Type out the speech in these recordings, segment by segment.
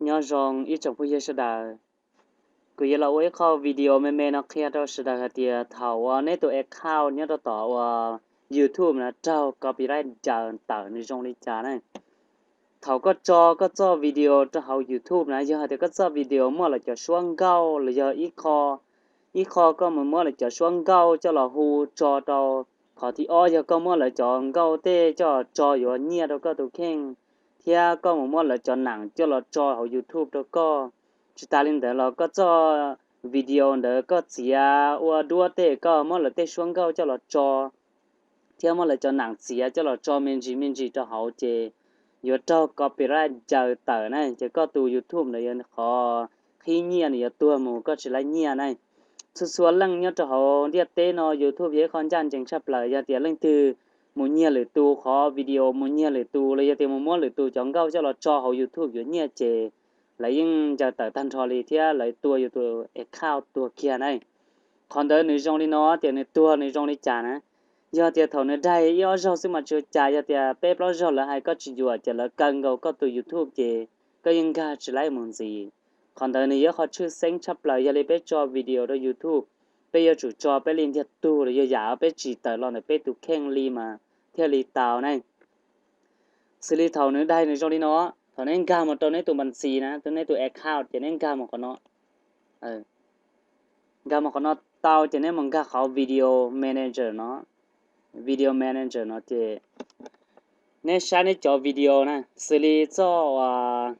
Nyob zoo ib tsoom phooj ywg sawv daws, kuv yuav los ua ib qho video me me no qhia rau sawv daws hais tias thaum uas neb tus account nyob rau tom uas YouTube na raug copyright ncaws tawm nws zoo li cas na. Thaum koj tso koj txoj video rau hauv YouTube na, yog hais tias koj txoj video muaj lawv cov suab nkauj los yog ib qho, ib qho koj mus muab lawv cov suab nkauj coj los hu tso rau, qhov thib ob yog koj muab lawv cov nkauj tej coj tso yuav nyiaj rau koj tus kheej, thiab koj mus muab lawv cov nam coj los tso hauv YouTube rau koj. Tsis tas li ntawd los koj txoj video ntawd koj txiav ua duab tej, koj muab lawv tej suab nkauj coj los tso thiab muab lawv cov nam txiav coj los tso me ntsis me ntsis rau hauv ces yuav raug copyright ncaws tawm na, ces koj tus YouTube ntawd yog qhov qhib nyiaj nws yuav tuag mus, koj tsis laib nyiaj na. Txhua txhua leej nyob rau hauv ntiaj teb no YouTube yog ib qho ncaj ncees tshaj plaws, yog tias leej twg mus nyiag lwm tus qhov video, mus nyiag lwm tus los yog tias mus muab lwm tus cov nkauj coj los tso hauv YouTube yuav nyiaj ces lawv yeej ncaws tawm tag nrho li thiab lawv tua yus tus account tuag kiag na. Qhov ntawd nws zoo li no tias nws tuag nws zoo li cas na. Yog tias thaum nws daig ib ob zaug xwb mas tsis ua cas, yog tias peb plaub zaug lawv hais koj tsis yuam ces lawv kaw nkaus koj tus YouTube ces koj yeej nkag tsis laib mus ntxiv. Qhov ntawd nws yog qhov tshwj xeeb tshaj plaws, yog li peb tso video rau YouTube, peb yuav tsum tso peb li ntiag tug los yog yam peb tsim tawm los ntawm peb tus kheej li mas thiaj li tau ne. Xws li thaum nws daig nws zoo li no, thaum neb nkag mus rau neb tus npas ntxis na, neb tus account ces neb nkag mus qhov no. Nkag mus qhov no tau ces neb mus nkag qhov video manager no. Video manager no ces neb saib neb cov video na, xws li txoj uas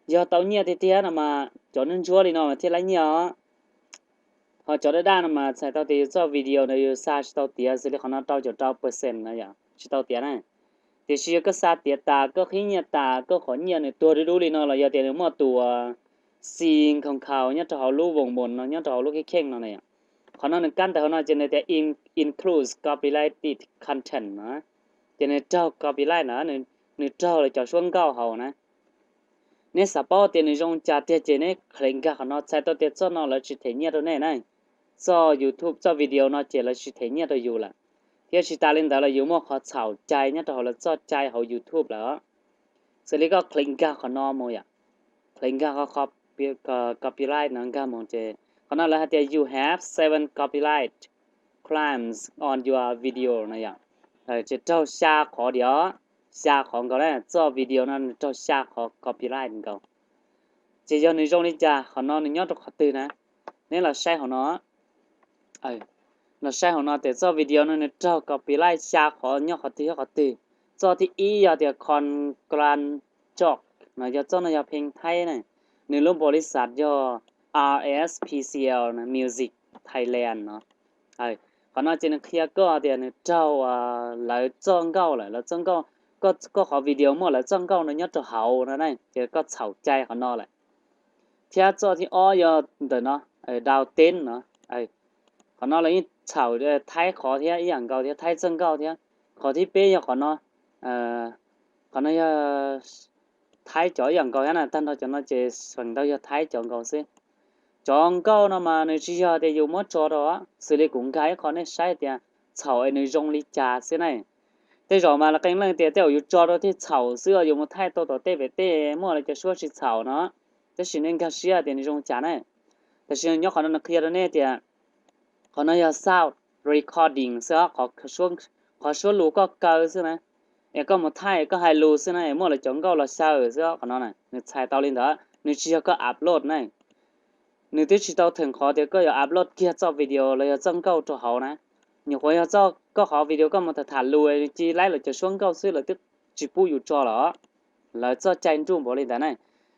yog tau nyiaj tiag tiag no mas cov ntsuab ntsuab li no mas thiaj laib nyiaj os. Ho cov daj daj no mas txhais tau tias yus txoj video ntawd yus xa tsis tau tiav, xws li qhov no rau caum rau percent no yom, tsis tau tiav na. Tiam sis yog koj xa tiav tas, koj qhib nyiaj tas, koj qhov nyiaj nws tuag dub dub li no los yog tias nws muaj tus uas xi nkhaus nkhaus nyob rau hauv lub voos voos no, nyob rau hauv lub kheej kheej no na yom. Qhov no nws kab ntawv hauv no ces nws tias includes copyrighted content no, ces nws raug copyright na, nws raug lawv cov suab nkauj hauv na. Neb xav paub tias nws zoo cas tiag ces neb click nkag qhov no, txhais tau tias txoj no lawv tsis them nyiaj rau nej na. Txoj YouTube txoj video no ces lawv tsis them nyiaj rau yus lawm, thiab tsis tas li ntawd los yus muaj qhov txhaum cai nyob rau hauv lawv txoj cai hauv YouTube lawm. Xws li koj click nkag qhov no mus yom, click nkag qhov copyright no nkag mus ces qhov no lawv hais tias you have seven copyright claims on your video no yom. Ces raug xya qhov diam, xya qhov nkaus na, txoj video no nws raug xya qhov copyright nkaus. Ces yog nws zoo li cas, qhov no nws nyob rau qhov twg na, neb los saib hauv no. Los saib hauv no tias txoj video no nws raug copyright xya qhov nyob qhov twg thiab qhov twg. Txoj thib ib yog tias Con Gran Jok no, yog txoj no yog phee Thaib na, nws lub npaus li xav yog R S P C L Music Thailand no. Qhov no ces nws qhia koj tias nws raug lawv txoj nkauj lawm, lawv txoj nkauj, koj qhov video muaj lawv txoj nkauj no nyob rau hauv no na, ces koj txhaum cai qhov no lawm. Thiab txoj thib ob yog ntawm no, Dau Ten no. Qhov no los yeej txhaum Thaib qhov thiab ib yam nkaus thiab, Thaib txoj nkauj thiab. Qhov thib peb yog qhov no, qhov no yog Thaib cov ib yam nkaus thiab na, tag nrho cov no ces feem ntau yog Thaib cov nkaus xwb. Cov nkauj no mas nws tsis yog tias yus muab tso rau, xws li kuv nkag ib qho nej saib tias txhaum es nws zoo li cas xwb na. Tej zaum mas lawv qee leej tias tej zaum yus tso rau thiaj txhaum xwb, yus mus thaij tau tom tej pem tej muaj lawv cov suab tsis txhaum no, tab sis nej nkag siab tias nws zoo cas na. Tab sis nyob qhov no nws qhia rau nej tias qhov no yog sound recording xwb, qhov suab lus koj kaw xwb na, es koj mus thaij koj hais lus xwb na, es muaj lawv cov nkauj los xyaw xwb. Qhov no nws txhais tau li ntawd, nws tsis yog koj upload na. Nws twb tsis tau theem qhov tias koj yuav upload kiag txoj video los yog txoj nkauj rau hauv na. Nyuam qhuav yog txoj koj qhov video koj mus tham tham lus nws cia li laib lawv cov suab nkauj xwb, lawv twb tsis pub yus tso los. Lawv txoj cai nruj npaum li ntawd na.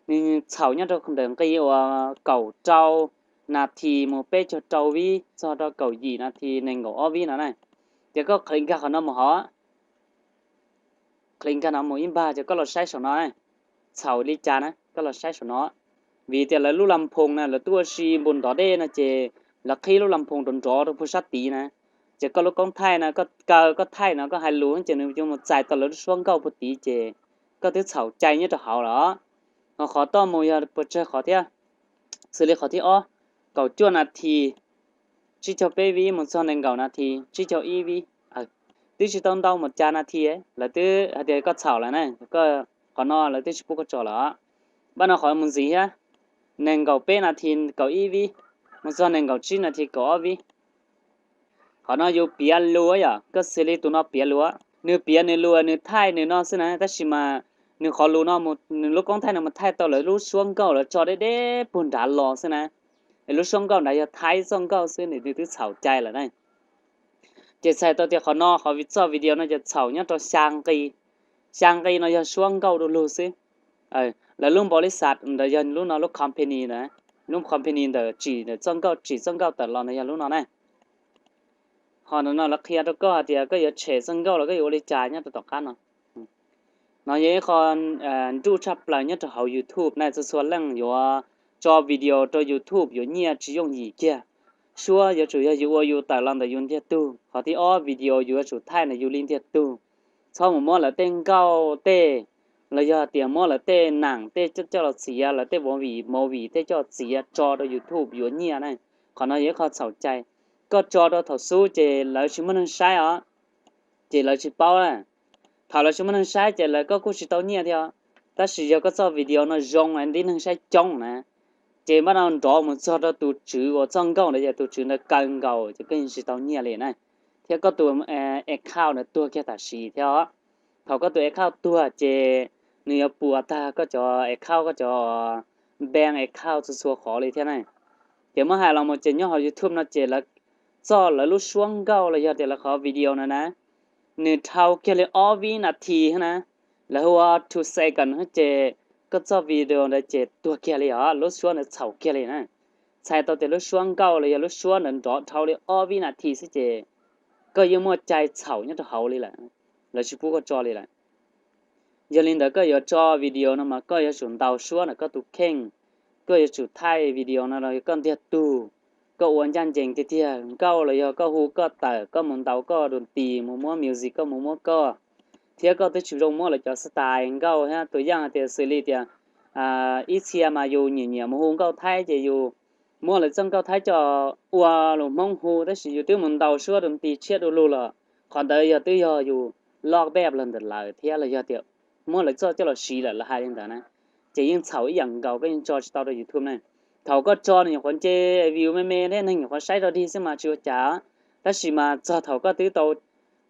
Nws txhaum nyob rau ntawm nqi uas kaum rau nas this mus peb caug rau vib txog rau kaum yim nas this nees nkaum ob vib no na. Ces koj click nkag qhov no mus hov, click nkag no mus ib npag ces koj los saib saum no, txhaum li cas na koj los saib saum no. Vim tias lawv lub las phoos na lawv tuaj ua si npus ntov dej no ces lawv qhib lub las phoos nrov nrov rau puag sab tid na. Ces koj lub koob thaij no koj kaw koj thaij no koj hais lus ces nws yuav mus txais tau lawv lub suab nkauj puag tid ces koj twb txhaum cai nyob rau hauv los. Ho qhov toj mus yog puas tsawg qhov thiab, xws li qhov thib ob, kaum cuaj nas this, tsib caug peb vib mus txog nees nkaum nas this, tsib caug ib vib, twb tsis tau ntau mus cas nas this, lawv twb hais tias koj txhaum lawm na, qhov no lawv twb tsis pub koj tso lawm. Pab no qhov mus ntxiv thiab, nees nkaum peb nas this kaum ib vib, mus txog nees nkaum tsib nas this kaum ob vib. Qhov no yus piav lus yom, koj xws li tus no piav lus, nws piav nws lus nws thaij nws no xwb na, tab sis mas nws qhov lus no, nws lub koob thaij no mus thaij tau lawv lub suab nkauj lawv tso deb deb puag nrad los xwb na. Es lub suab nkauj nrad yog Thaib txoj nkauj xwb, nws twb txhaum cai lawm na. Ces txhais tau tias qhov no qhov txoj video no ces txhaum nyob rau xya nqi. Xya nqi no yog suab nkauj du lug xwb. Lawv lub npau li xav ntawd yog lub no, lub company ntawd, lub company ntawd tsim ntawm txoj nkauj, tsim txoj nkauj tawm los ntawd yog lub no na. Ho ntawm no lawv qhia rau koj hais tias koj yuav tshem txoj nkauj los koj yuav ua li cas nyob rau tom qab no. No yog ib qho nruj tshaj plaws nyob rau hauv YouTube na, txhua txhua leej yuav tso video rau YouTube yuav nyiaj tsis yooj yim kiag. Suab yuav tsum yog yus ua yus tawm los ntawm yus ntiag tug, qhov thib ob video yus yuav tsum thaij ntawm yus li ntiag tug. Txhob mus muab lawv tej nkauj tej, los yog tias muab lawv tej nam tej coj los txiav, lawv tej movie, movie tej coj txiav tso rau YouTube yuav nyiaj na. Qhov no yog ib qho txhaum cai. Koj tso rau thaum xub ces lawv tsis muaj neeg saib os, ces lawv tsis paub na. Thaum lawv tsis muaj neeg saib ces lawv, koj kuj tsis tau nyiaj thiab. Tab sis yog koj txoj video no zoo, tib neeg saib coob na, ces npaj no nrov mus txog rau tus tswv uas txoj nkauj ntawd ces tus tswv ntawd kaw nkaus ces koj yeej tsis tau nyiaj li na. Thiab koj tus account ntawd tuag kiag tam sim thiab os. Thaum koj tus account tuag ces nws yuav puas tag koj cov account, koj cov bank account txhua txhua qhov li thiab na. Ces muab hais los mus ces nyob hauv YouTube no ces lawv txoj, lawv lub suab nkauj los yog tias lawv qhov video no na, nws dhau kiag li ob vib nas this na, lawv hu ua two second ces koj txoj video ntawd ces tuag kiag li os, lub suab ntawd txhaum kiag li na. Txhais tau tias lub suab nkauj los yog lub suab ntawd nrov dhau li ob vib nas this xwb ces koj yeej muaj cai txhaum nyob rau hauv li lawm, lawv tsis pub koj tso li lawm. Yog li ntawd koj yuav tso video no mas koj yuav tsum ntaus suab ntawm koj tus kheej, koj yuav tsum thaij video no los yog koj ntiag tug, koj ua ncaj ncees tiag tiag, nkauj los yog koj hu koj tawm, koj mus ntaus koj dum tis, mus muab music koj mus muab koj, thiab koj twb tsis zoo muab lawv cov style nkauj thiab. Tus yam hais tias xws li tias ib txhia mas yus nyiam nyiam mus hu nkauj Thaib ces yus muab lawv txoj nkauj Thaib coj ua lus Hmoob hu, tab sis yus twb mus ntaus suab dum tis tshiab du lug los qhov ntawd yog twb yog yus loj peb los ntawm lawv thiab los yog tias muab lawv txoj coj los siv lawm, lawv hais li ntawd na, ces yeej txhaum ib yam nkaus, koj yeej tso tsis tau rau YouTube na. Thaum koj tso nws nyuam qhuav nce view me me thiab neeg nyuam qhuav saib rau dig xwb mas tsis ua cas, tab sis mas txog thaum koj twb tau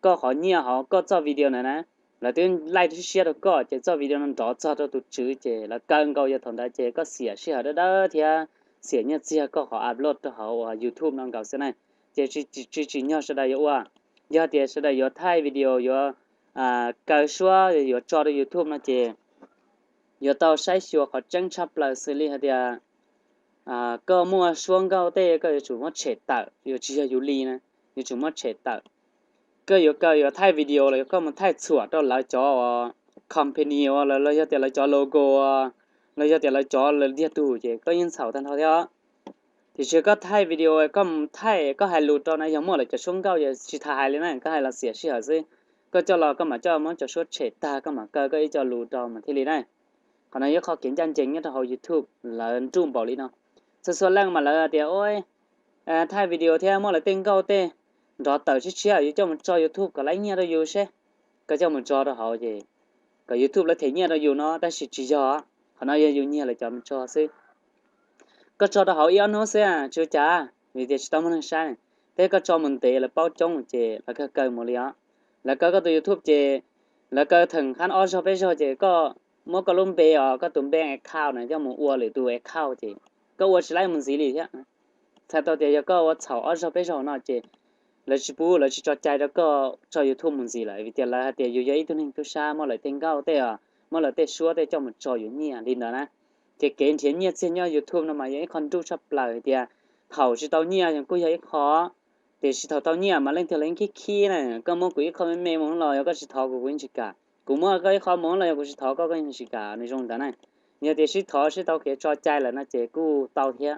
koj qhov nyiaj hauv koj txoj video ntawd na, lawv twb laij siab rau koj ces txoj video no nrov txog rau tus tswv ces lawv kaw nkaus, yog thaum ntawd ces koj xiam sij hawm dawb dawb thiab xiam nyiaj txiag koj qhov upload rau hauv uas YouTube no nkaus xwb na. Ces tsis tsim nyog sawv daws yuav ua. Yog tias sawv daws yuav thaij video yuav kaw suab yuav tso rau YouTube no ces yuav tau saib xyuas qhov tseeb tshaj plaws xws li hais tias koj muaj suab nkauj tej koj yuav tsum muab tshem tawm, yuav tsis yog yus li na, yuav tsum muab tshem tawm. Koj yuav kaw yuav thaij video los yog koj mus thaij txhuam rau lawv cov company uas los yog tias lawv cov logo, los yog tias lawv cov lawv ntiag tug ces koj yeej txhaum tag nrho thiab. Tiam sis koj thaij video koj mus thaij koj hais lus rau na, yog muaj lawv cov suab nkauj yog tsis tas hais li na, koj hais los xiam sij hawm xwb. Koj coj los koj mam coj muab cov suab tshem tag koj mam kaw koj ib co lus rau mas thiaj li na. Qhov no yog qhov kev ncaj ncees nyob rau hauv YouTube lawv nruj npaum li no. Txhua txhua leej mas lawv tias ua thaij video thiab muab lawv tej nkauj tej nrov tawm tshiab tshiab yuav coj mus tso YouTube kom laib nyiaj rau yus seb, koj coj mus tso rau hauv ces kom YouTube lawv them nyiaj rau yus no, tab sis tsis yog. Qhov no yog yus nyiag lawv cov mus tso xwb. Koj tso rau hauv ib ob hnub xwb tsis ua cas, vim tias tsis tau muaj neeg saib. Thiab koj tso mus ntev lawv paub coob ces lawv kaw kaw mus li os. Lawv kaw koj tus YouTube ces lawv kaw theem qab ob zaug peb zaug ces koj muab koj lub npe os, koj tus npe account na coj mus ua lwm tus account ces koj ua tsis laib mus ntxiv li thiab. Txhais tau tias yog koj ua txhaum ob zaug peb zaug no ces lawv tsis pub, lawv tsis tso cai rau koj tso YouTube mus ntxiv lawm, vim tias lawv hais tias yus yog ib tug neeg tub sab muab lawv tej nkauj tej os, muab lawv tej suab tej coj mus tso yuav nyiaj li ntawd na. Ces kev nrhiav nyiaj txiag nyob YouTube no mas yog ib qho nruj tshaj plaws tias thaum tsis tau nyiaj kuj yog ib qho, tiam sis thaum tau nyiaj mas leej twg los yeej khib khib na. Koj muab kuv ib qho me me mus los yog koj tsis thov kuv, kuv yeej tsis kam. Kuv muab koj ib qho mus los yog kuv tsis thov koj, koj yeej tsis kam, nws zoo ntawd na. Yog tias sib thov sib tau kev tso cai lawm no ces kuj tau thiab.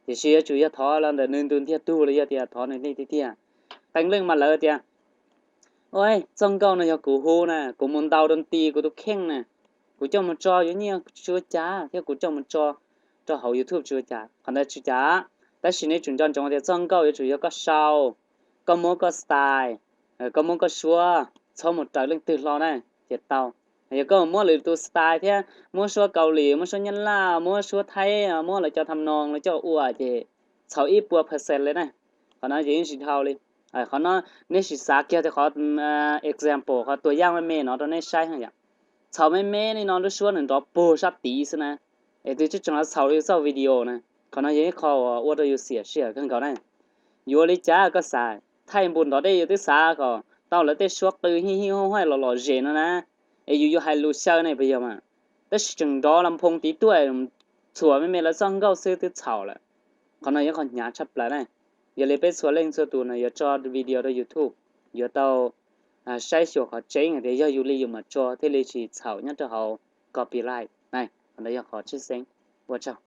Tiam sis yuav tsum yog thov los ntawm nws tus ntiag tug los yog tias thov nws li tiag tiag. Qee leej mas lawv tias ua txoj nkauj no yog kuv hu na, kuv mus ntaus doo ti kuv tus kheej na, kuv coj mus tso yuav nyiaj tsis ua cas thiab kuv coj mus tso rau hauv YouTube tsis ua cas, qhov ntawd tsis ua cas. Tab sis nej tsum nco ntsoov tias txoj nkauj yuav tsum yog koj sau, koj muab koj style, koj muab koj suab, txhob mus raws leej twg hlo na, ces tau. Yog koj muab lwm tus style thiab muab suab Kaus Lim, muab suab Nyab Laj, muab suab Thaib, muab lawv cov tham noos los coj ua ces txhaum ib puas percent li na. Qhov no ces yeej tsis dhau li. Qhov no nej sim xav kiag tias qhov example, qhov tua yaj me me no rau nej saib yom. Txhaum me me li no lub suab nws nrov puag sab tid xwb na, es twb tseem los txhaum li txoj video na. Qhov no yog ib qho uas ua rau yus xiam sij hawm kawg nkaus na. Yuav ua li cas koj xav thaij npus ntov dej, yus twb xav kom tau lawv tej suab qw hij hij haj haj los lom zem no na, es yus yuav hais lus xyaw ne puas yog mas, tab sis tseem nrov las phoo tid tuaj, txhuam me me lawv txoj nkauj xwb twb txhaum lawm. Qhov no yog qhov hnyav tshaj plaws na. Yog li peb txhua leej txhua tus no yuav tso video rau YouTube, yuav tau saib xyuas qhov tseeb hais tias yog yus li yus mam tso thiaj li tsis txhaum nyob rau hauv copyright na. Qhov no yog qhov tshwj xeeb. Ua tsaug.